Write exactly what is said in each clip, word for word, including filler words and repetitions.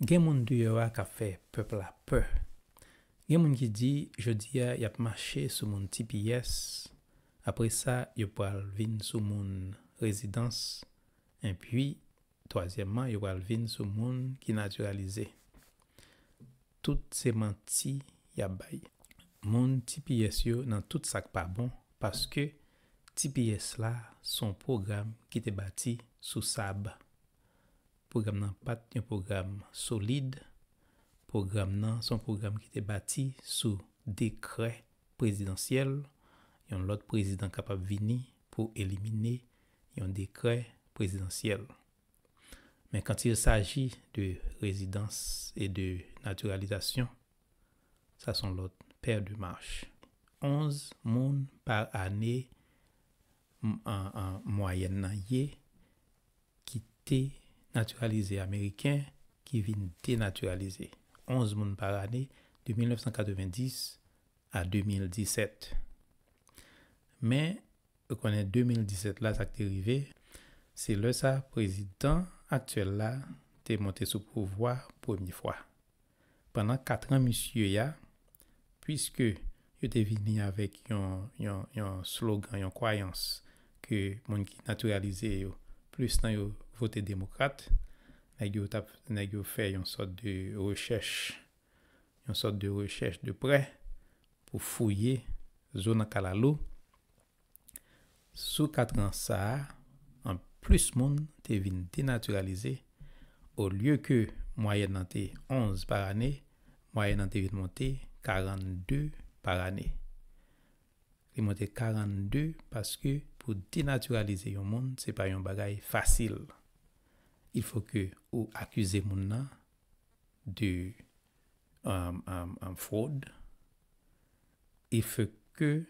Gen moun deyò a k ap fè pèp la pè. Gen moun ki di jodi a y ap mache sou moun T P S, apre sa yo pral vin sou moun rezidans, enpi twazyèmman yo pral vin sou moun ki natiralize. Tout se manti y ap bay. Moun T P S yo nan tout sa k pa bon paske T P S la se yon pwogram ki te bati sou sab. Pwogram nan pa t yon pwogram solid. Pwogram nan se yon pwogram ki te bati sou dekrè prezidansyèl. Yon lòt prezidan kapab vini pou elimine yon dekrè prezidansyèl. Men quand il s'agit de résidence et de naturalisation, sa se yon lòt pè de manch. Onz moun pa ane, m- an, an mwayèn nan ye, ki te natiralize ameriken, ki vin denatiralize. Onz moun pa ane, de mil nèf san katrevenndis a de mil disèt. Men, ou konnen de mil disèt la, sa k te rive, se lè sa prezidan aktyèl la te monte sou pouvwa premye fwa. Pandan kat an misye a, piske yo te vini avèk yon, yon, yon slogan, yon kwayans ke moun ki natiralize yo, plis nan yo vote demokrat, nèg yo t ap, nèg yo fè yon sòt de rechèch, yon sòt de rechèch de prè pou fouye zo nan kalalou. Sou kat an sa a, an plis moun te vin denatiralize. Olye ke mwayèn nan te onz pa ane, mwayèn nan te vin monte karannde pa ane. Li monte karannde paske pou denatiralize yon moun, se pa yon bagay fasil. Il faut que ou akize moun nan de um, um, um, fraude. Il faut que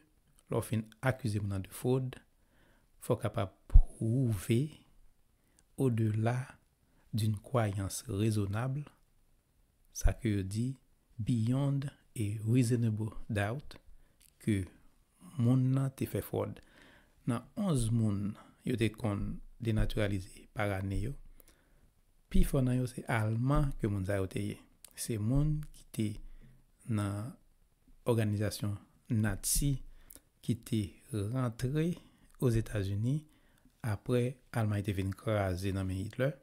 lè w fin akize moun nan de fraude, fò w kapab pwouve au-delà d'une croyance raisonnable, sa ke yo di beyond a reasonable doubt, ke moun nan te fè fraude. Nan onz moun yo te konn denatiralize pa ane yo, pifò nan yo se Alman ke moun sa yo te ye. Se moun ki te nan òganizasyon Nazi ki te rantre Ozetazini apre Almay te fin kraze nan men Hitler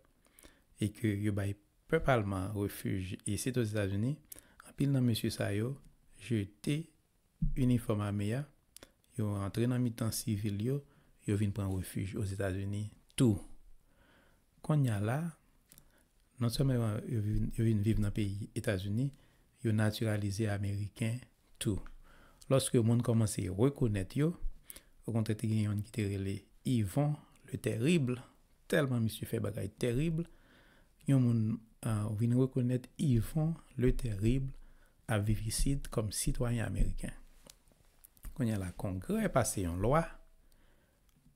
e ke yo bay pèp Alman refij isit Ozetazini. Anpil nan mesye sa yo jete inifòm ame a, yo rantre nan mitan sivil yo, yo vin pran refij Ozetazini tou. Kounye a la, non sèlman yo vin, yo vin viv nan peyi Etazini, yo natiralize ameriken tou. Lòske moun kòmanse rekonèt yo, okontrè te gen youn ki te rele Yvon le Terrible, tèlman misye fè bagay tèrib, yon moun uh, vin rekonèt Yvon le Terrible ap viv isit kòm sitwayen ameriken. Kounye a la, Kongrè pase yon lwa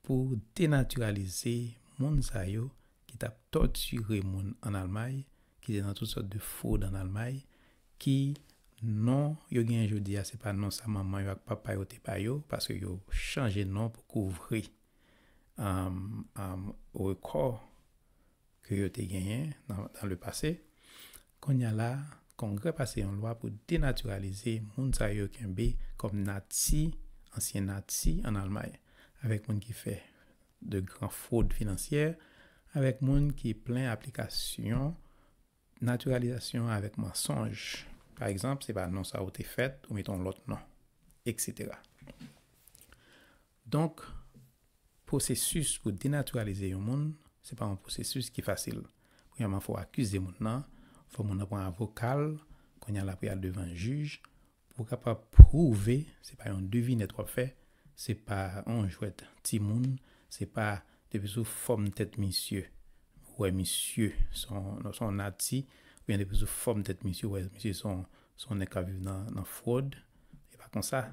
pou denatiralize moun sa yo ki t ap tòtire moun ann Almay, ki te nan tout sòt de frod ann Almay, ki non yo genyen jodi a, se pa non sa manman yo ak papa yo te ba yo, paske yo chanje non pou kouvri um, um, rekò ke yo te genyen nan, nan le pase. Kounye a la, Kongrè pase yon lwa pou denatiralize moun sa yo kenbe kòm Nazi, ansyen Nazi ann Almay, avèk moun ki fè de gran frod finansyè, avèk moun ki plen aplikasyon natiralizasyon avèk mansonj. Pa egzanp, se pa non sa ou te fèt, ou mete yon lòt non, et cetera. Donk, pwosesis pou denatiralize yon moun, se pa yon pwosesis ki fasil. Premyèman, fò w akize moun nan, fò moun nan pran avoka l, kounye a l ap al devan jij, pou w kapab pwouve, se pa yon devinèt w ap fè, se pa yon jwèt timoun, se pa depi sou fòm tèt misye, ou wè misye se yon, se yon Nazi, oubyen depi sou fòm tèt misye, ou wè misye se yon, se yon nèg k ap viv nan, nan frod. E pa konsa,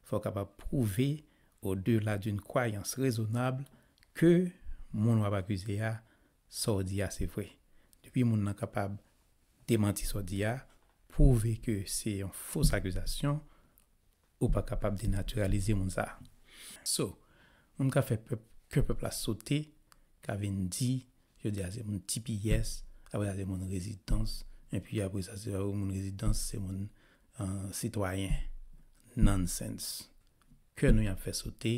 fò w kapab pwouve, au-delà d'une croyance raisonnable, ke moun w ap akize a, sa w di a se vre. Depi moun nan kapab demanti sa w di a, pwouve ke se yon fos akizasyon, ou pa kapab denatiralize moun sa a. So, moun ka fè pèp, ke pèp la sote, ka vin di, jodi a se moun T P S, Apre sa, se moun rezidans. Epi apre sa, se pa moun rezidans, se moun uh, sitwayen. Nonsense. Kè nou y ap fè sote,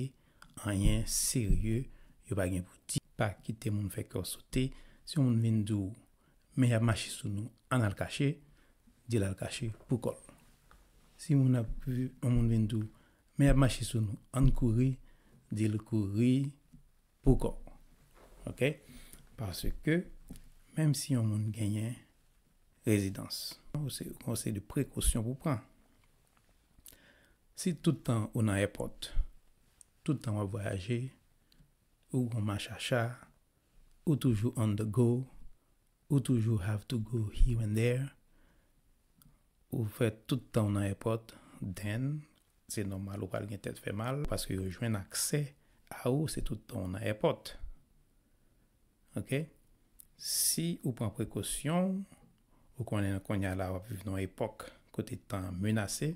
anyen serye, yo pa gen pou di. Pa kite moun fè kè w sote. Si yon moun vin di w, men y ap mache sou nou, ann al kache, di l al kache pou kò l. Si moun ap, yon moun vin di w, men y ap mache sou nou, ann kouri, di l kouri pou kò w. Ok? Paske, menm si yon moun genyen rezidans, se yon seri de prekosyon pou pran. Si tout tan ou nan èpòt, tout tan w ap vwayaje, ou gon machacha, ou toujou on the go, ou toujou have to go here and there, ou fè tout tan w nan èpòt, then se nòmal ou pral gen tèt fè mal paske yo jwenn aksè a ou se tout tan w nan èpòt. Ok? Si ou pran prekosyon, ou konnen kounye a la w ap viv nan yon epòk kote tan an menase,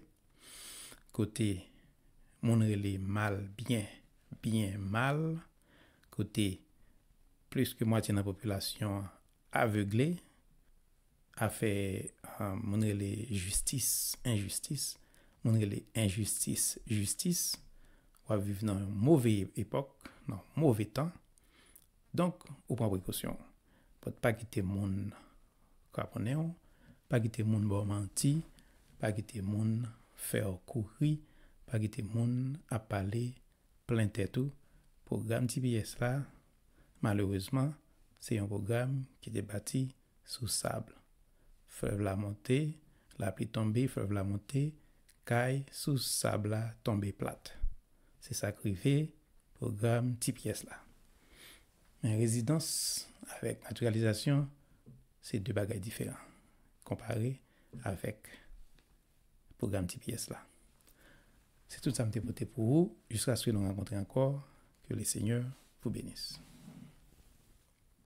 kote moun rele mal byen, byen mal, kote plis ke mwatye nan popilasyon an avegle, afè uh, moun rele jistis, enjistis, moun rele enjistis, jistis, w ap viv nan yon move epòk, nan move tan. Donk, ou pran prekosyon. Pou pa kite moun kraponnen w, pa kite moun ba w manti, pa kite moun fè w kouri, pa kite moun ap pale plen tèt ou. Pwogram T P S la, malerezman, se yon pwogram ki te bati sou sab. Flèv la monte, lapli tonbe, flèv la monte, kay sou sab la tonbe plat. Se sa k rive pwogram T P S la. Men rezidans avèk natiralizasyon, se de bagay diferan konpare avèk pwogram T P S la. Se tout sa m te pote pou ou. Jiskaske nou rankontre ankò, ke le Seigneur vous bénisse.